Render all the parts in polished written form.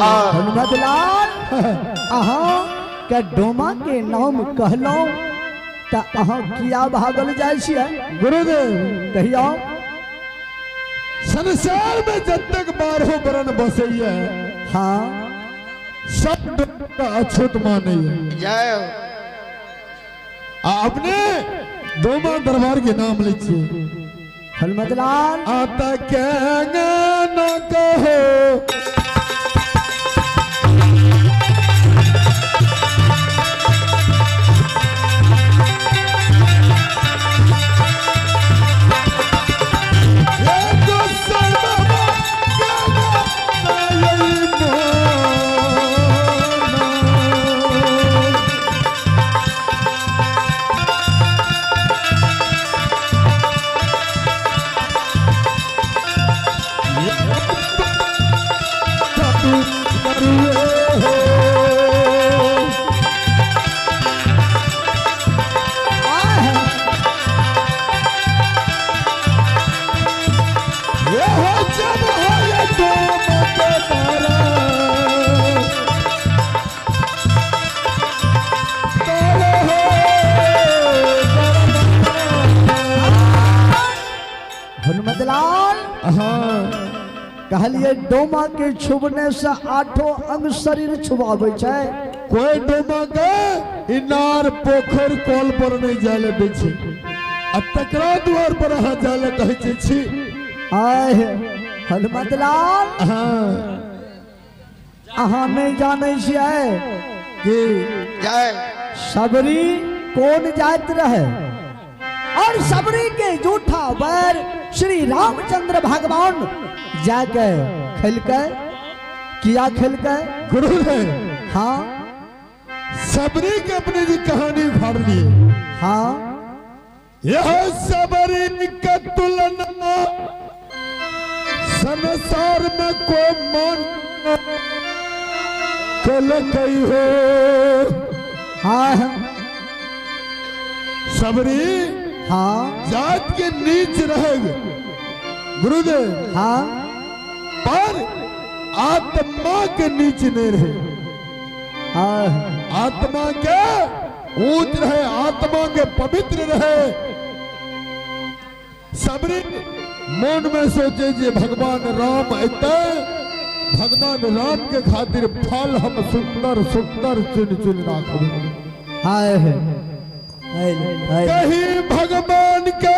हनुमत लाल, अहाँ के डोमा के नाम कहलहुँ तऽ अहाँ किया भागल जाइ छियै? गुरुदेव कहियौ। संसार में जतेक बारहो वर्ण बसैया, हाँ, सब डोमा के अछूत मानैया। जय हो। आ अपने डोमा दरबार के नाम लै छियै। हनुमत लाल, आता के न कहो हनुमत लाल, कहलिए डोमा के छुबने से आठों अंग शरीर छुबाबै छै। कोई डोमा के इनार पोखर कल पर नहीं जाले दै छै, आ तकरा द्वार पर अहाँ जाले कहै छै छी। आय हनुमत लाल, हाँ, अहाँ नहीं जानै छियै कि जय। सबरी कोन जात रहे और सबरी के जूठा बैर श्री रामचंद्र भगवान जाके खेलकै, किया खेलकै? गुरुदेव, हाँ, सबरी के अपने जी कहानी उखाड़ लिए। हाँ, यह सबरी का तुलना संसार में को मान कल कही हो। हाँ, सबरी हाँ, जात के नीच रहे गुरुदेव, हाँ, पर आत्मा के नीच नहीं रहे। हाँ, आत्मा के ऊंच रहे, आत्मा के पवित्र रहे। सबरी मन में सोचे जे भगवान राम अते, भगवान राम के खातिर फल हम सुंदर सुंदर चुन चुन राखब। हाय हाय हाय। कहीं भगवान के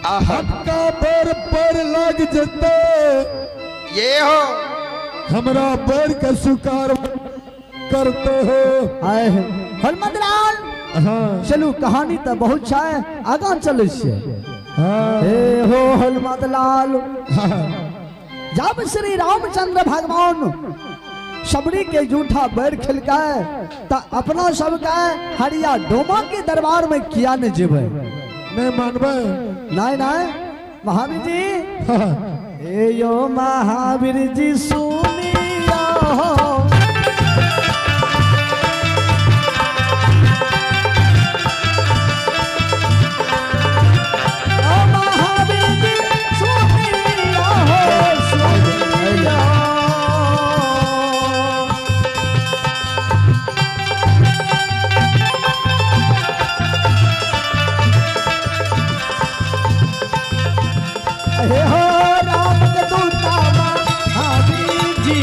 हक्का पर पर लग जते, ये हो हमरा बर के स्वीकार करते हो। हाय हनुमत लाल, हाँ, चलू कहानी तो बहुत छै, आगाँ चलै छियै। हाँ, हे हो हनुमत लाल, हाँ, जब श्री रामचंद्र भगवान सबरी के जूठा बैर खेलकै त अपना सबके हरिया डोमा के दरबार में किया नहीं जेबै? नहीं मानबै। नहीं नहीं महावीर जी, हाँ, हे यो महावीर जी सुनियो, ओ महावीर जी सुनियो, सुनियो। हे हो राम के दूता महावीर जी,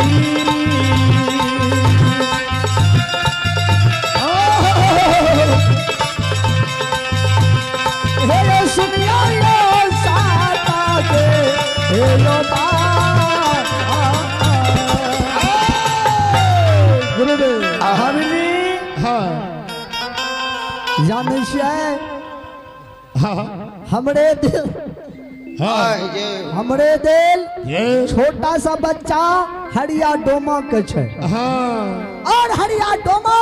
हे यो सुनियो यो साता के, हे यो बा गुरुदेव, महावीर जी, हाँ, जानै छियै हाँ, हमरे दिल, हाँ, हमरे दिल ये छोटा सा बच्चा हरिया डोमा के छै। हाँ, और हरिया डोमा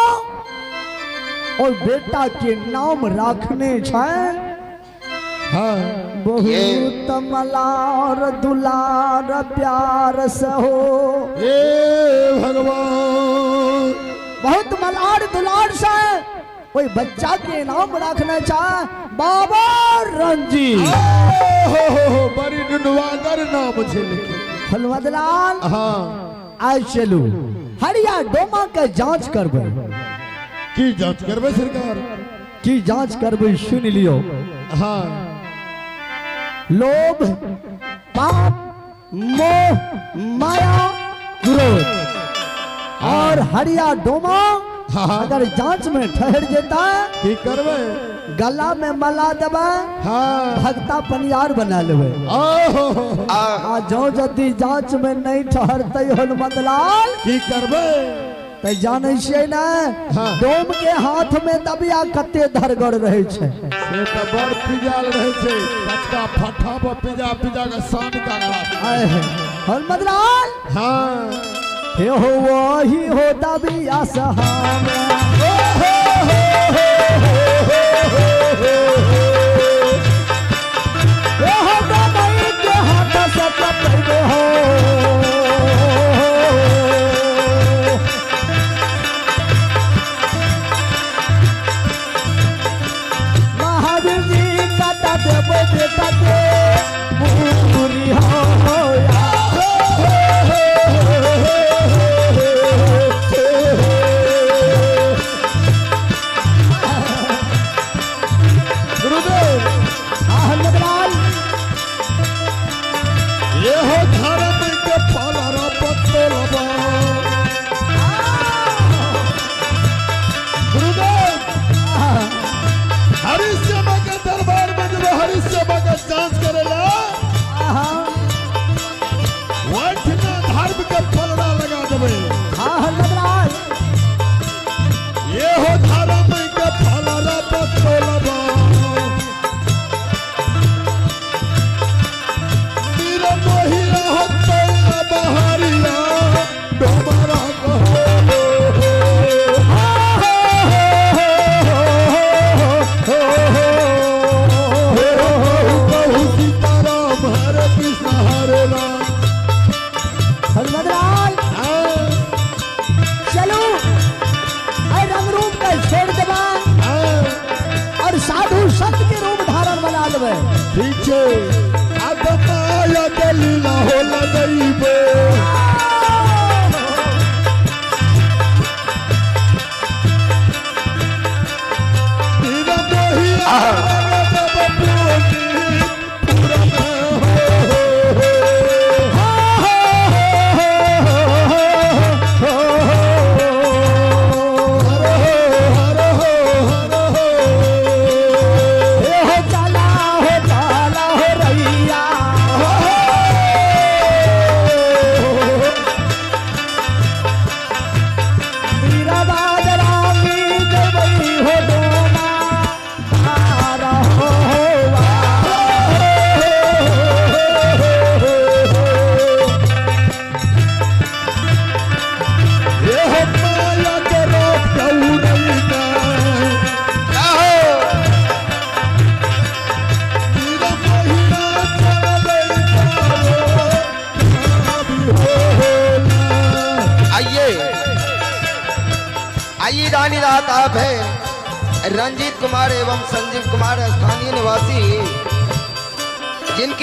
और बेटा के नाम राखने छै। हाँ, बहुत मलार दुलार प्यार से हो, हे भगवान, बहुत मलार दुलार से ओई बच्चा के नाम रखने चाहे बाबा रंजीत। हो हो हो, बड़ी नुनवागर नाम छै लेकिन। हनुमत लाल, हाँ, आइ चलू हरिया डोमा के जांच करबै। की जांच करबै सरकार? की जांच करबै सुन लियो। हाँ। लोभ, पाप, मोह, माया, क्रोध और हरिया डोमा अगर जांच में ठहर जेता की करबै? गला में मला देबै। हाँ। भक्ता पनियार बना लेबै। आ जो यदि जांच में नहीं ठहरते हनुमतलाल की करबै? त जानै छियै ने। हाँ। डोम के हाथ में दबिया कते धरगर रहै छै। से त बड़ पिजाल रहै छै, कचका फट्ठा पर पिजा पिजा के सान का। हनुमतलाल। हाँ। हे हो वही हो दबिया सहामे। हे हो दबई के हाथ से कपड़े हो। महावीर जी काटा देबो बेटा के पूरी हो। गुरुदेव। हनुमतलाल। ये हो धर्म के फलरा पत्तलबा। गुरुदेव, हरिश्चंद्र के दरबार में जब हरिश्चंद्र के जांच करेला वैठना धर्म के फलरा लगा देबे। हनुमतलाल। ये हो धर्म के फलरा पत्तलबा। वीर मोहिया हो तैया बहारिया डोमरा कहो। कहु सीताराम हरे कृष्ण हरे राम। हनुमतलाल। हाँ, चलू आई रंग रूप के छोड़ देबा हाँ, और साधु संत के रूप धारण बना लेबै। ठीक छै। अब माया के लीला हो लगैबो। वीर मोहिया देव पूरी पूरा में हो। हर हो हर हो हर हो। हे हो चला हो रैया। मीरा बाजरामी देवई हो डोमा तारा हो। ये हो माया के रोक दौड़ैना। जय हो। वीर मोहिया चलै पारो हो ना। आइए आइए रानी रात आप है रंजीत कुमार एवं संजीव कुमार स्थानीय निवासी जिनकी